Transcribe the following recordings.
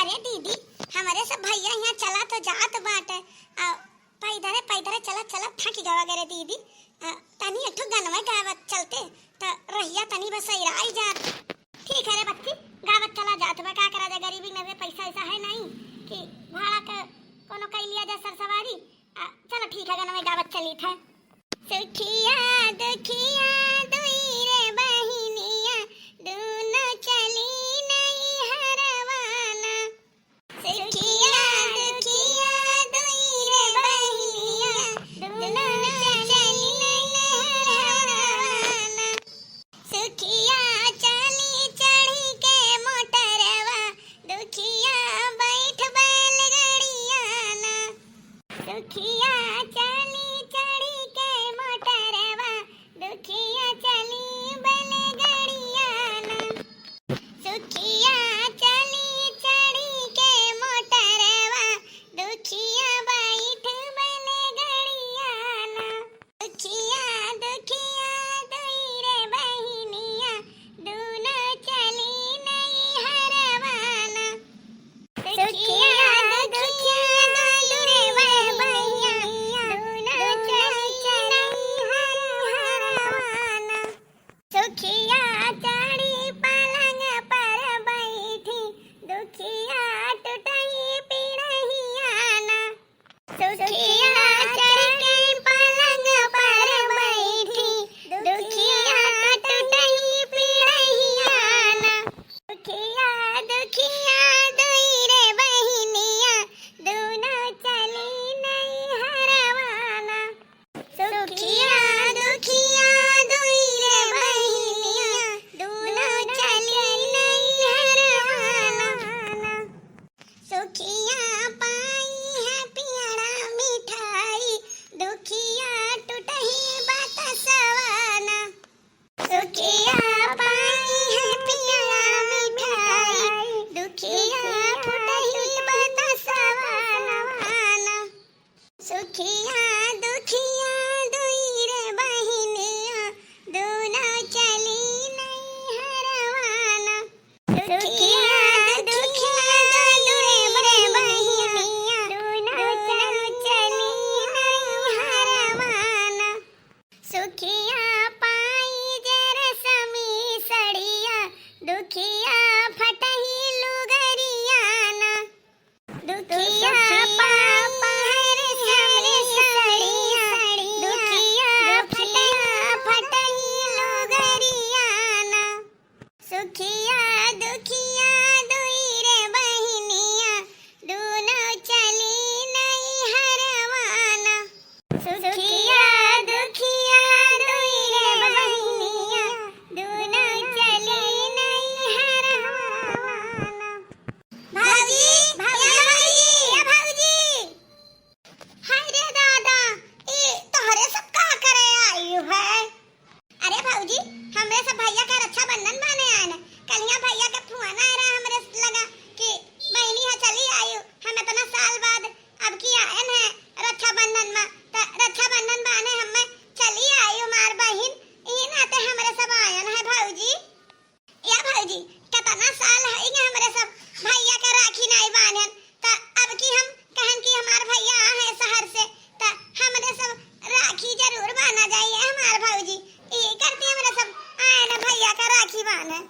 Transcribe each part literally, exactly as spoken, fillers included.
अरे दीदी, हमरे सब भइया हियाँ चला तो जात बाटे, आ, पैदरे पैदरे चलत चलत थक गवा गरे दीदी। आ, तनी एक ठो गनवा गावत चलते, त रहिया तनी बसैराई जात। ठीक है रे बच्ची, गावत चला जात बा, का करा जाए, गरीबी में पैसा ऐसा है नहीं कि भाड़ा का कोनो कई लिया जाए सर सवारी। आ, चलो ठीक है, गनवा गावत चली था। सुखिया दुखिया दुई रे बहिनिया, दूनो चली नैहरवाना। सुखिया दुखिया दुई रे बहिनिया, दूनो चली नैहरवाना। सुखिया चली चढ़ी के मोटरवा, दुखिया बैठ बैलगड़ियाना। सुखिया चली चढ़ी के मोटरवा, दुखिया चली बैलगड़ियाना। सुखिया चली चढ़ी के मोटरवा, दुखिया बैठ बैलगड़ियाना। दुखिया दुखिया दुई रे बहिनिया, दूनो चली नैहरवाना। सुखिया दुखिया दुई रे बहिनिया, दूनो चली नैहरवाना। सुखिया चढ़ी पलंग पर बैठी, दुखिया टुटही पिड़हियाना। सुखिया चढ़ के पलंग पर बैठी, दुखिया टुटही पिड़हियाना। सुखिया दुखिया दुई रे बहिनिया, दूनो चली नैहरवाना। सुखिया दुखिया दुई रे बहिनिया, दूनो चली नैहरवाना। सुखिया पाई है पियड़ा मिठाई, दुखिया टुटही बतसवाना। सुखिया पाई है पियड़ा मिठाई, दुखिया टुटही बतसवाना। सुखिया दुखिया दुई रे बहिनिया, दूनो चली नैहरवाना। सुखिया दुखिया दुई रे बहिनिया, दूनो चली नैहरवाना। सुखिया पाई जे रेशमी सड़िया, दुखिया फटही लुगरियाना। दुखिया पाई रे रेशमी सड़िया, दुखिया फटही लुगरियाना। सुखिया दुखिया दुई रे बहिनिया, दूनो चली नैहरवाना। सुखिया दुखिया दुई रे बहिनिया, दूनो चली नैहरवाना। भौजी, भौजी, ए भौजी। हाय रे दादा, ई तोहरे सब का करे आइउ है? अरे भौजी, हमरे सब भइया का रक्षाबंधन बान्हे आए न। कलिया भइया के फोन आए रहा हमरे लगा कि बहिनी है चली आइउ, हम इतना साल बाद अब की आयन है रक्षाबंधन मा, त रक्षाबंधन बान्हे हमें चली आइउ हमार बहिन, ई नाते हमरे सब आयन है भौजी। या भौजी, कितना साल है कि हमरे सब भइया के राखी नाई बान्हन, त अब की हम कहन कि हमार भइया आ है शहर से, त हमरे सब राखी जरूर बान्हा जाइए हमार भौजी। ई करती हमरे सब आए न भइया का राखी बान्हे।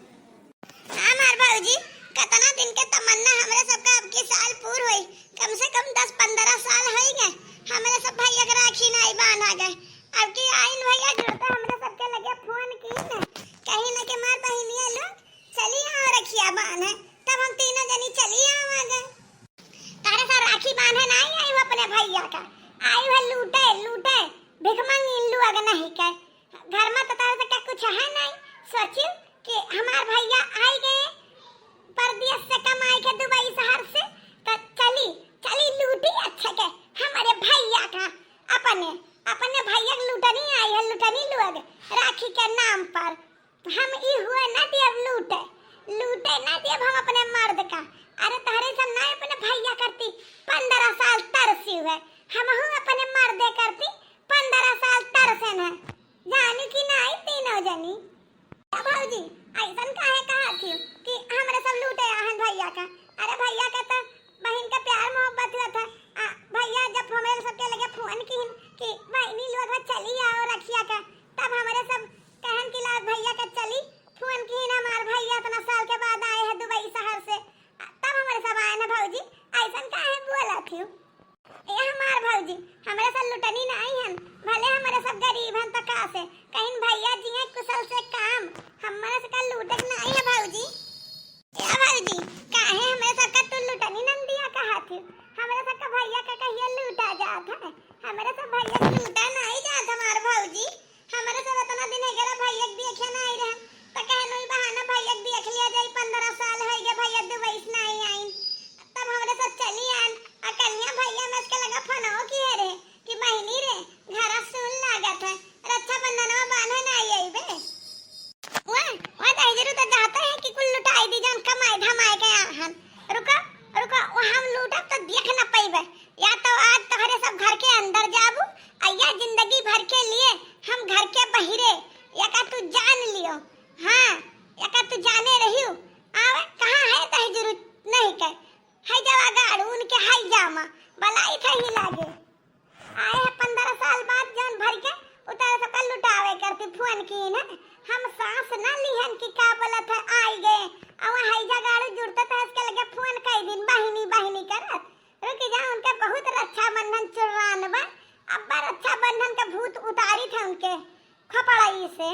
हमार भौजी, कितना दिन के तमन्ना हमरे सब का अब की साल पूर होई, कम से कम दस पन्द्रह साल होई गए, हमरे सब भइया के राखी नाई बान्हा गए। अब की आइन भइया जुड़ते हमरे सबके लगे फोन की न, कहीं न कि हमार बहिनिया लोग चली आओ रखिया बान्हे, तब हम तीनों जनी चली आवागे। तारे सा राखी बान्हे नाई आइउ अपने भइया का, आइउ है लूटे, लूटे, भिखमंगी लोग नहीं के। घर मा तो तारे से का कुछ है नाई। सोचिउ कि हमार भइया आई गए परदेस से कमाई के दुबई शहर से, त चली, चली लूटी अच्छे के हमरे भइया का, अपने, अपने भइया के लूटनी आई है, लूटनी लोग राखी के नाम पर। हम ई हुए ना दियब लूटे, लूटे ना दियब हम अपने मर्द का। अरे तहरे सब ना अपने भइया करती पन्द्रह साल तरसी हुए, हमहू अपने मर्दे करती पन्द्रह साल तरसे न। जानी कि नाई तीनों जनी। ए भौजी, ऐसन काहे कहत हिउ कि हमरे सब लूटे आहन भइया का? अरे भइया का हमरे सबका भइया का कहिया लूटा जात है, हमरे सब भइया के लूटा नाहीं जात हमार भौजी। हमरे सब इतना दिन हो गया भइया के देखे नाहीं रहे, तो कहनो ई बहाना भइया के देख लिया जाई, पन्द्रह साल हो गए भइया दुबई से नाहीं आइन। तब हमरे सब चली आन, आ कनिया भइया में इसके लगा फोनो किए रहे कि बहिनी रे, घरा सुन लागत है, रक्षाबंधनवा बान्हे नाहीं अइबे। ओए, ओए दहिजरू तो जाते हैं कि कुल लुटाई दी जान कमाए धमाए के आहन। रुको, रुको, वो हम लूटब तो देख न पइबे। या तो आज तोहरे सब घर के अंदर जाबू, आ या जिंदगी भर के लिए हम घर के बहिरे, या का तू जान लियो। हाँ, या का तू जाने रहियो। आवे, कहाँ है दहिजरू नहीं के? है जवा गाड़ू उनके है जामा, बलाई थे ही लागे। आए हैं पन्द्रह साल बाद जौन भर के उतारे सबका लुटावे करती फोन कीन है। हम सांस न लिहन कि का बोलत है, आई गए। अवा है झगाड़ू जुड़ते तो इसके लगे फोन कई दिन बहिनी बहिनी करत। रुकी जा, उनके बहुत रक्षाबंधन चुर्रान बा। अब्बा रक्षाबंधन के भूत उतारी थे उनके खपड़ाई से।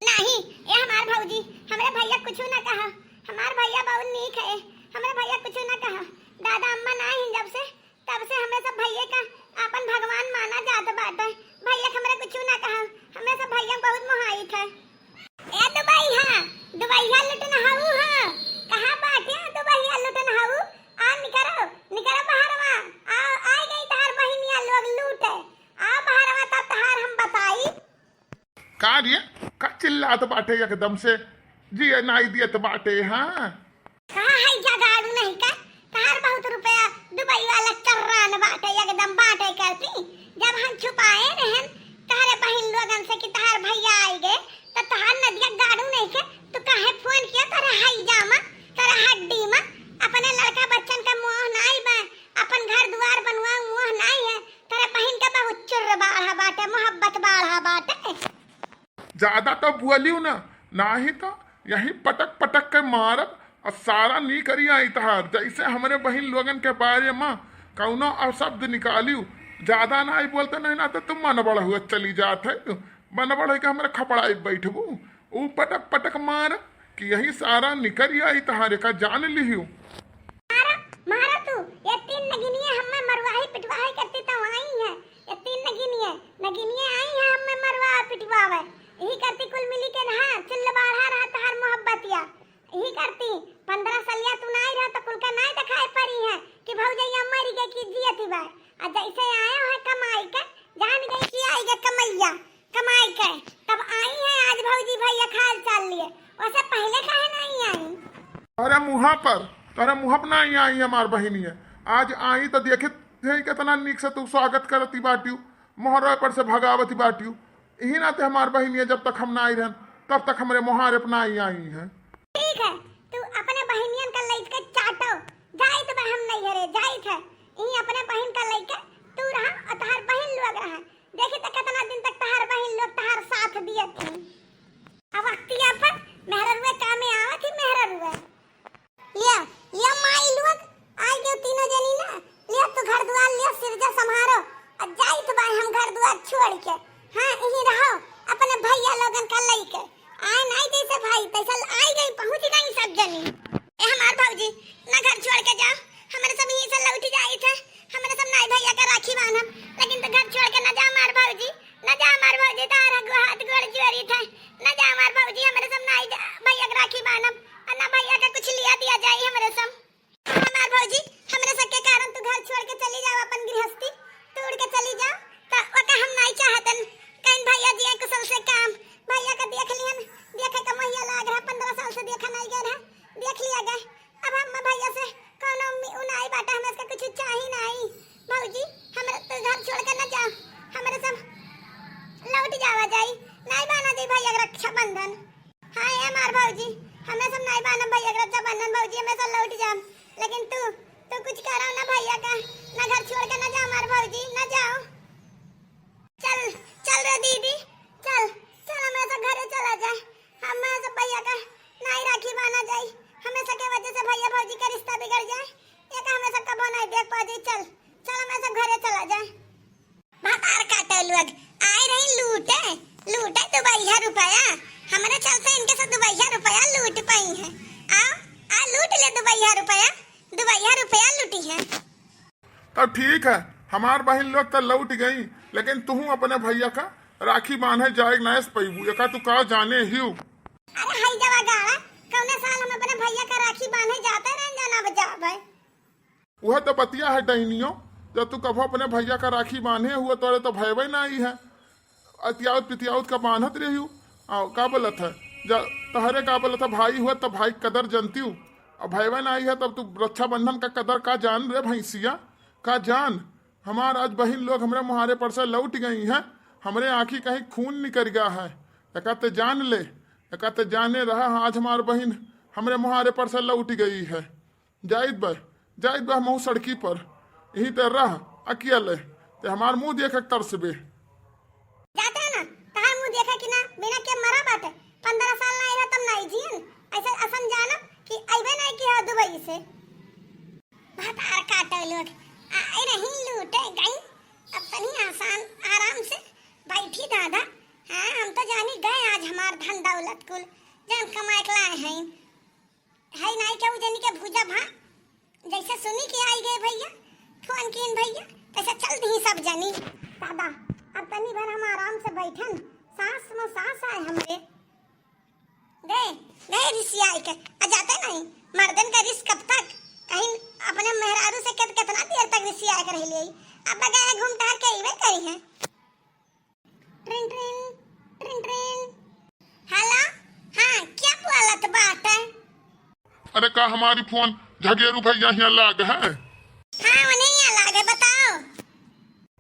नाहीं, ए हमार भौजी, हमरे भइया कुछु ना कहा। हमार भइया बहुत नीक है, हमरे भइया कुछु ना कहा। दादा अम्मा ना ही जब से, तब से हमरे सब भइये का आपन भगवान माना जात बाटे। भइया के हमरे कुछु ना कहा, हमरे सब भइया बहुत मोहाइत है। ए दुबैया, दुबैया लुटन हऊ हाँ? कहाँ बाटे दुबैया लुटन हऊ? आ निकरो, निकरो बहरवा। आ, आ गई तहार बहिनिया लोग लूटे। आ बहरवा तब तहार हम बताई। का रे, का चिल्लात बाटे एकदम से? जिए नाई दियत बाटे, हाँ? कहाँ है जगाड़ू नहीं का? तहार बहुत रुपया दुबई वाला चर्रान बाटे, एकदम बाटे करती। जब हम छुपाए रहन तहरे बहिन लोगन से कि तहार भइया आई गए, तो तहार नदिया गाड़ू नहीं के, तू काहे फोन किया? तोरे हाई जामा, तोरे हड्डी मा, अपने लड़का बच्चन का मोह नाई बा, अपन घर दुआर बनवा मोह नाई है, तोरे बहिन का बहुत चुर्र बाढ़ा बाटे, मोहब्बत बाढ़ा बाटे। ज्यादा तो बोलियो ना, नाही तो यही पटक पटक के मारब। और सारा नी करी आई तहार, जैसे हमरे बहिन लोगन के बारे में कौनो अपशब्द निकालियो। ज्यादा ना आई बोलते नहीं ना तो तुम मन बड़ा हुआ चली जात है, मन बड़ा के हमरे खपड़ाई बैठबू। ऊ पटक पटक मार कि यही सारा निकरी आई तहारे का जान लिहियो। मारा, मारा तू, ये तीन नगिनिया हमें मरवाही पिटवाही करती तो आई है। ये तीन नगिनिया, नगिनिया आई है हमें मरवा पिटवावे। यही करती कुल मिली के रहा, चुल्ल बाढ़ा रहा तहार मोहब्बतिया। यही करती पन्द्रह सलिया तू नाई रहा तो कुल का नाई दिखाई पड़ी है कि भौजैया मरी गई कि जियती बा। आ जैसे आया है कमाई के, जान गई कि आई गई कमैया। कमाई के तब आई है आज भौजी भैया खाल चाल लिए, वैसे पहले काहे नहीं आई? तोहरे मुँहा पर, तोहरे मुँह पर नहीं आई हमार बहिनिया। आज आई तो देखित है कितना नीक से तू स्वागत करती बाटियो, मोहरा पर से भगावती बाटियो। यही नाते हमार बहिनिया जब तक हम ना आई रहन, तब तक हमरे मोहारे पर नहीं आई है। ठीक है, तू अपने बहिनियन का लइके चाटो, जाइत बा हम नैहरे, जाइत है। यही अपने बहिन का लइके तू रहा और तहार बहिन लोग रहा। देखी त कितना दिन तक तहार बहिन लोग तहार साथ दियत ही। अब वक्तिया पर मेहररुए कामे आवत ही मेहररुए। लिया, लिया माई लोग, आई गयो तीनों जनी ना, लिया तू घर दुआर लिया सिरजा संभारो, और जाइत बाय हम घर दुआर छोड़ के। हाँ, यहीं रहो, अपने भैया लोगन का लइके। आए नाई जैसे भाई, तैसे आई गई, पहुँच गई सब जनी। ए हमार भौजी, ना घर छोड़ के जाओ, हमरे सब यहीं से लौट जाइत है। हमरे सब नाई भैया का राखी बांधब, लेकिन तू घर छोड़ के ना जा हमार भौजी, ना जा हमार भौजी, तारा गो हाथ गोड़ जोड़ी थे, ना जा हमार भौजी, हमरे सब नाई जा, भैया का राखी बांधब, और ना भैया का कुछ लिया दिया जाई हमरे सब। हमार भौजी, हमरे सब के कारण तू घर छोड़ के चली जाओ, अपन गृहस्थी तोड़ के चली जाओ, त ओका हम नाई चाहतन। कहीं भैया जी कुशल से काम, भैया का देख लिहन, देखे का महिया लाग रहा, पन्द्रह साल से देखा नाई गए रहा, देख लिया गए। अब हम भैया से कौनो उम्मी-, उ नाई बाटा, हमें इसका कुछ चाही नाई। भौजी, हमरे तो घर छोड़ के न जा, हमरे सब लौट जावा जाई, नाई बाना जाई भैया के रक्षाबंधन। हाँ, ए हमार भौजी, हमें सब नाई बाना भैया के रक्षाबंधन, भौजी, हमें सब लौट जाम। लेकिन तू, तू कुछ करो ना भैया का, ना घर छोड़ के ना जा हमार भौजी, ना जाओ। चल, चल रे दीदी, चल, चल, हमें सब घरे चला जाए। हमें सब भैया का नाई राखी बाना जाई, हमें सबके वजह से भैया भौजी का रिश्ता बिगड़ जाए, ये का हमें सब कबो नाई देख पा जाई। चल, चल, हमें सब घरे चला जाए। भतार काटे लोग आए रही लूटे, लूटे दुबैया रुपया, हमरे चलते इनके से दुबैया रुपया लूट पाई है। आओ, आ लूट ले दुबैया रुपया। दुबैया रुपया लूटी है। तब ठीक है, हमार बहिन लोग तो लौट गई, लेकिन तुहू अपने भैया का राखी बांधे जाए नायस पैबू, एका तू का जाने हियो। अरे हई जवा गाड़ा, कौने साल हम अपने भैया का राखी बांधे जाते रहन जाना बजावे। वह तो बतिया है डैनियो, जब तू कभो अपने भैया का राखी बांधे हुआ तोरे तो भयवे ना आई है। अतियावत पितियावत का बांधत रहियो। आ, का बोलत है? जा, तहरे का बोलत है, भाई हुआ तब भाई क कदर जनतियो। अब भयवे ना आई है तब तू रक्षाबंधन का कदर का जान रे भैंसिया, का जान? हमार आज बहिन लोग हमरे मुहारे पर से लौट गई हैं, हमरे आँखी कहीं खून निकल गया है। एका ते जान ले, एका ते जाने रहा, आज हमार बहिन हमरे मुहारे पर से लौट गई है। जाइत बा, जाइत बा हमहू सड़की पर, यहीं ते रह, अकेले, ते हमार मुँह देख तरसबे। जाते हैं ना, तहार मुँह देखा कि ना, बिना के मरा बाटे, पन्द्रह साल ना रहा तब ना जियन, ऐसे असन जानब कि अइबे नहीं किया दुबई से। भतार काटे लोग, आए रही लूटे गई, अब तनी आसान आराम से बैठी दादा। हाँ, हम तो जानी गए आज हमार धन दौलत कुल, जान कमाए के लाए हैं। है नाई केहू जनी के भूजा भा, जैसे सुनी कि आई गए भैया, फोन कीन भैया, तैसे चल दी सब जनी। दादा, अब तनी भर हम आराम से बैठन, सास में सास आए हमरे। गए, गए रिसियाई के, आ जाते नहीं, मर्दन का रिस कब तक? कहीं अपने मेहरारू से कित-, कितना देर तक रिसियाई के रह लिए? अब गए घूम टहर के इवे करी हैं। ट्रिन ट्रिन, ट्रिन ट्रिन। हेलो, हाँ, क्या बोलत बाटे? अरे का हमारी फोन झगेरू भैया हियाँ लाग है? हाँ, उन्हें हियाँ लाग है, बताओ।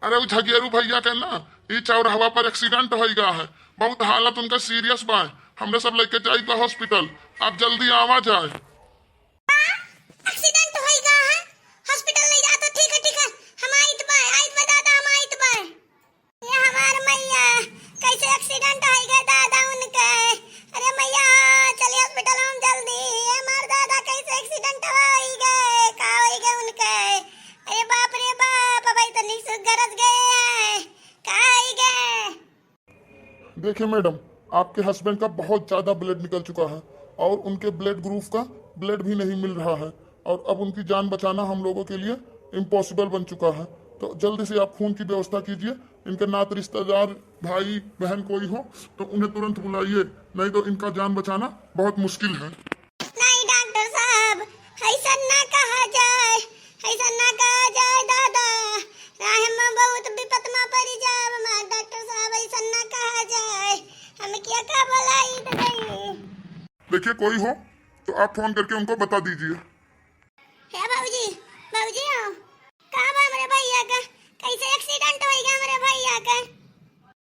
अरे उ झगेरू भैया के ना, ई चौराहवा पर एक्सीडेंट होई गा है, बहुत हालत उनका सीरियस बा, हमरे सब लेके जाई बा हॉस्पिटल, आप जल्दी आवा जाए। का? एक्सीडेंट होई गा है? हॉस्पिटल ले जा तो ठीक है, ठीक है, हम आइत बा, आइत बा दादा, हम आइत बा। ये हमार मैया, कैसे एक्सीडेंट होई गए दादा उनके। अरे मैया, चलिए हॉस्पिटल में जल्दी। ये हमार दादा कैसे एक्सीडेंट होई गए, का होई गए उनके? अरे बाप रे बाप, अब इतनी सुगरज गए हैं, का होई गए? देखिए मैडम, आपके हस्बैंड का बहुत ज़्यादा ब्लड निकल चुका है और उनके ब्लड ग्रुप का ब्लड भी नहीं मिल रहा है और अब उनकी जान बचाना हम लोगों के लिए इम्पॉसिबल बन चुका है। तो जल्दी से आप खून की व्यवस्था कीजिए। इनके नात रिश्तेदार, भाई बहन कोई हो तो उन्हें तुरंत बुलाइए, नहीं तो इनका जान बचाना बहुत मुश्किल है। नहीं डॉक्टर साहब, ऐसा ना कहा जाए, ऐसा ना कहा जाए दादा, राह में बहुत विपत में पड़ जाब। हमार डॉक्टर साहब, ऐसा ना कहा जाए, हम क्या का बोलाई तो गई। देखिए कोई हो तो आप फोन करके उनको बता दीजिए। हे भौजी, भौजी हो, का बा हमरे भैया का? कैसे एक्सीडेंट होई गया हमरे भैया का?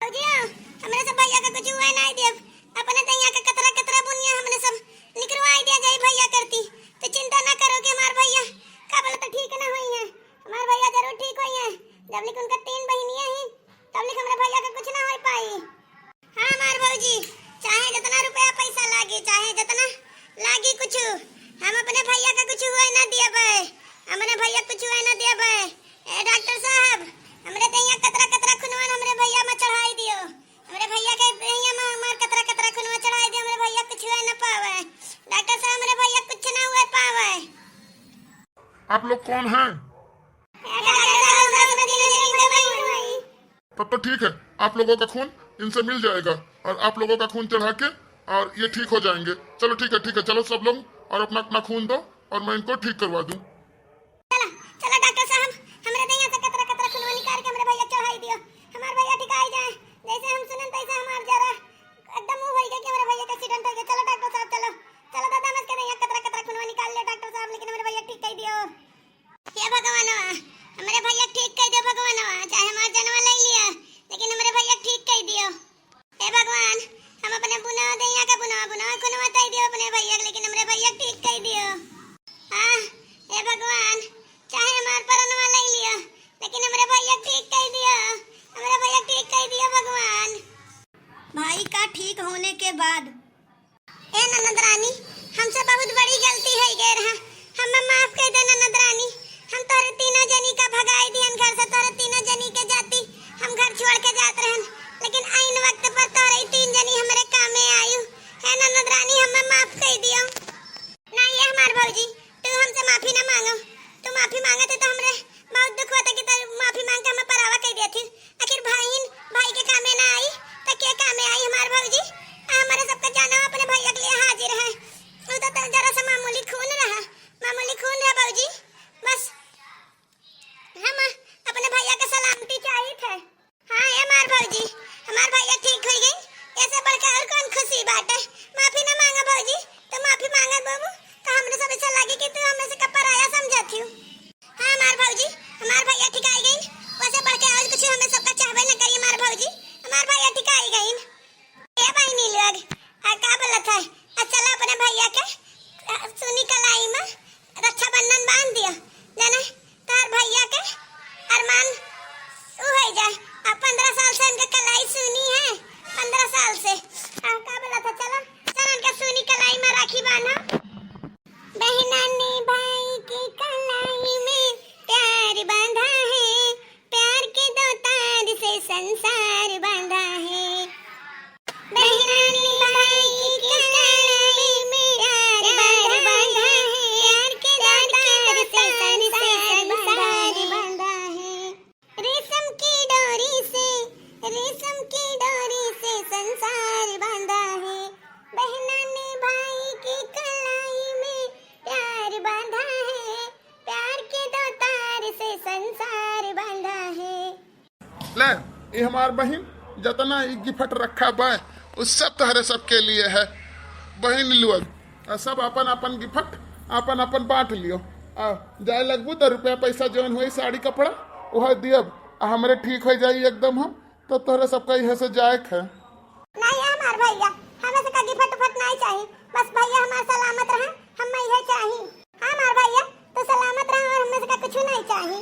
भौजी हो, हमरे सब भैया का कुछ हुए नहीं देब। अपने दहिया का कतरा कतरा बुनिया हमने सब निकरवाई दिया जाई भैया करती। तो चिंता ना करो कि हमार भैया का बोला तो ठीक ना होई है। हमार भैया जरूर ठीक होई है। जब लेकिन उनका तीन बहिनिया ही, तब लेकिन हमरे भैया का कुछ ना होई पाई। हाँ, हमार भौजी, चाहे जितना रुपया पैसा लागी, चाहे जितना लागी कुछ, हम अपने भैया का कुछ हुए ना दियबे, हमरे भैया कुछ हुए ना दियबे। ए डॉक्टर साहब, हमरे दहिया कतरा कतरा खुनवा हमरे भैया में चढ़ाई दियो, हमरे भैया के दहिया में हमार कतरा कतरा खुनवा चढ़ाई दियो, हमरे भैया कुछ हुए ना पावे। डॉक्टर साहब, हमरे भैया कुछ ना हुए पावे। आप लोग कौन हैं? ए डॉक्टर साहब, हमरे तीनों जनी के बहिन हुई। तब तो ठीक है, आप लोगों का खून इनसे मिल जाएगा और आप लोगों का खून चढ़ा के और ये ठीक हो जाएंगे। चलो ठीक है, ठीक है, चलो सब लोग और अपना अपना खून दो और मैं इनको ठीक करवा दूँ। चलो, चलो डॉक्टर साहब, हमरे दहिया से कतरा कतरा खूनवा निकाल के हमरे भैया चढ़ाई दियो, हमार भैया ठीक आई जाए। जैसे हम सुनन तैसे हमार जरा एकदम वो होई गया कि हमरे भैया का एक्सीडेंट हो गया। चलो डॉक्टर साहब, चलो, चलो दादा, हम इसके दहिया कतरा कतरा खूनवा निकाल ले डॉक्टर साहब, लेकिन हमरे भैया ठीक कर दियो। हे भगवानवा, हमरे भैया ठीक कर दे भगवानवा, चाहे हमार जनवा ले लिया, लेकिन हमरे भैया ठीक कर दियो। हे भगवान, हम अपने बुनवा दहिया का बुनवा, बुनवा खुनवा तई दियो अपने भैया के, लेकिन हमरे भैया ठीक कर दियो। हाँ, हे भगवान, चाहे हमार परनवा ले लियो, लेकिन हमरे भैया ठीक कर दियो, हमरे भैया ठीक कर दियो भगवान। भाई का ठीक होने के बाद ए ननद रानी, हमसे बहुत बड़ी गलती होइ गए रहा, हमें माफ कर दे ननद रानी। हम तोहरे तीनों जनी का भगाई दिहन घर से, तोहरे तीनों जनी के जाती हम घर छोड़ के जात रहन, लेकिन ऐन वक्त पर तोहरे ई तीन जनी हमरे कामे आयु। हे ननद रानी, हमें माफ कर दियो। नहीं, ये हमार भौजी, तू हमसे माफी ना मांगो, तू माफी मांगत है तो हमरे बहुत दुख होता कि तू माफी मांग के हमें परावा कह देती। आखिर बहिन भाई के कामे ना आई तो के कामे आई हमार भौजी? आ, हमारे सबका जाना अपने भैया के लिए हाजिर है। वो तो, तो जरा सा मामूली खून रहा, मामूली खून रहा भौजी। बस हम अपने भैया के सलामती चाहित है। हाँ, ए हमार भौजी, हमार भैया ठीक हो गई, ऐसे बढ़कर और कौन खुशी बात है? माफी ना मांगा भौजी, तो माफी मांगा बाबू, तो हमरे सब ऐसा लगे कि तू हमरे से का पराया समझत हो। हाँ, हमार भौजी, हमार भैया ठीक आई गई, वैसे बढ़कर और कुछ हमें सबका चाहबे न करी हमार भौजी, हमार भैया ठीक आई गई। ए बहिनी लोग, आ का बोलत है? आ चला अपने भैया के, आ, सुनी कलाई में रक्षाबंधन बांध दिया, जाने तार भैया के अरमान उ हो जाए। आ पन्द्रह साल से इनके कलाई सुनी है, पन्द्रह साल से। आ का बोलत है? चला, चला इनके सुनी कलाई में राखी बांधा। बहना ने भाई की कलाई में प्यार बांधा है, प्यार के दो तार से संसार बांधा है। बहना ने भाई की कलाई में प्यार बांधा है, प्यार के दो तार से संसार बांधा है। रेशम की डोरी से, रेशम की डोरी से संसार बांधा है। बहना ने भाई की कलाई में प्यार बांधा है, प्यार के दो तार से संसार बांधा है। ले, ये हमार बहिन, जतना ई गिफ्ट रखा बा, उ सब तोहरे सबके लिए है। बहिन लोग, आ सब अपन अपन गिफ्ट अपन अपन बांट लियो। आ जाए लगबू तो रुपया पैसा जौन होई, साड़ी कपड़ा, वह दियब। आ हमरे ठीक हो जाई एकदम हम, तो तोहरे सबका इहे से जाए के है। नहीं, हमार भैया, हमें से का गिफ्ट उफट नहीं चाही, बस भैया हमार सलामत रहे, हम इहे चाही। हाँ, हमार भैया, तू सलामत रहा और हमें से का कुछ नहीं चाही।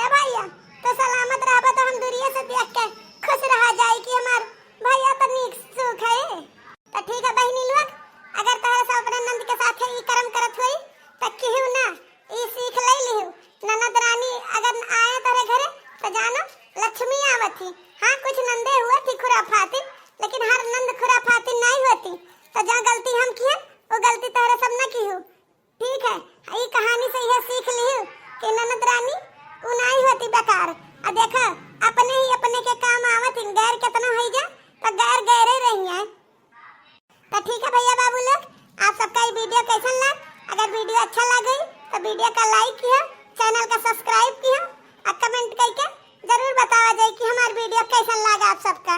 ए भैया, तू सलामत रहबा तो हम दूरिये से देख के खुश रहा जाई कि हमार भैया तो नीक सुख है। तो ठीक है बहिनी लोग, अगर तोहरा सब अपने नंद के साथ ई कर्म करत होई तो केहू ना, ई सीख ले लिहू। ननद रानी अगर आए तोहरे घरे तो जानो लक्ष्मी आवत ही। हाँ, कुछ नंदे हुआ थी खुराफातिन, लेकिन हर नंद खुराफातिन नहीं होती। तो जो गलती हम किए वो गलती तोहरे सब न किहू। ठीक है, ई कहानी से यह सीख लिहू कि ननद रानी उ नहीं होती बेकार। आ देखा, अपने ही अपने के काम आवत हिन, गैर केतना होई जा, तो गैर गैरे रही है। तो ठीक है भैया बाबू लोग, आप सबका ये वीडियो कैसन लग? अगर वीडियो अच्छा लगे तो वीडियो का लाइक किया, चैनल का सब्सक्राइब किया, और कमेंट करके जरूर बतावा जाए कि हमार वीडियो कैसन लगा आप सबका।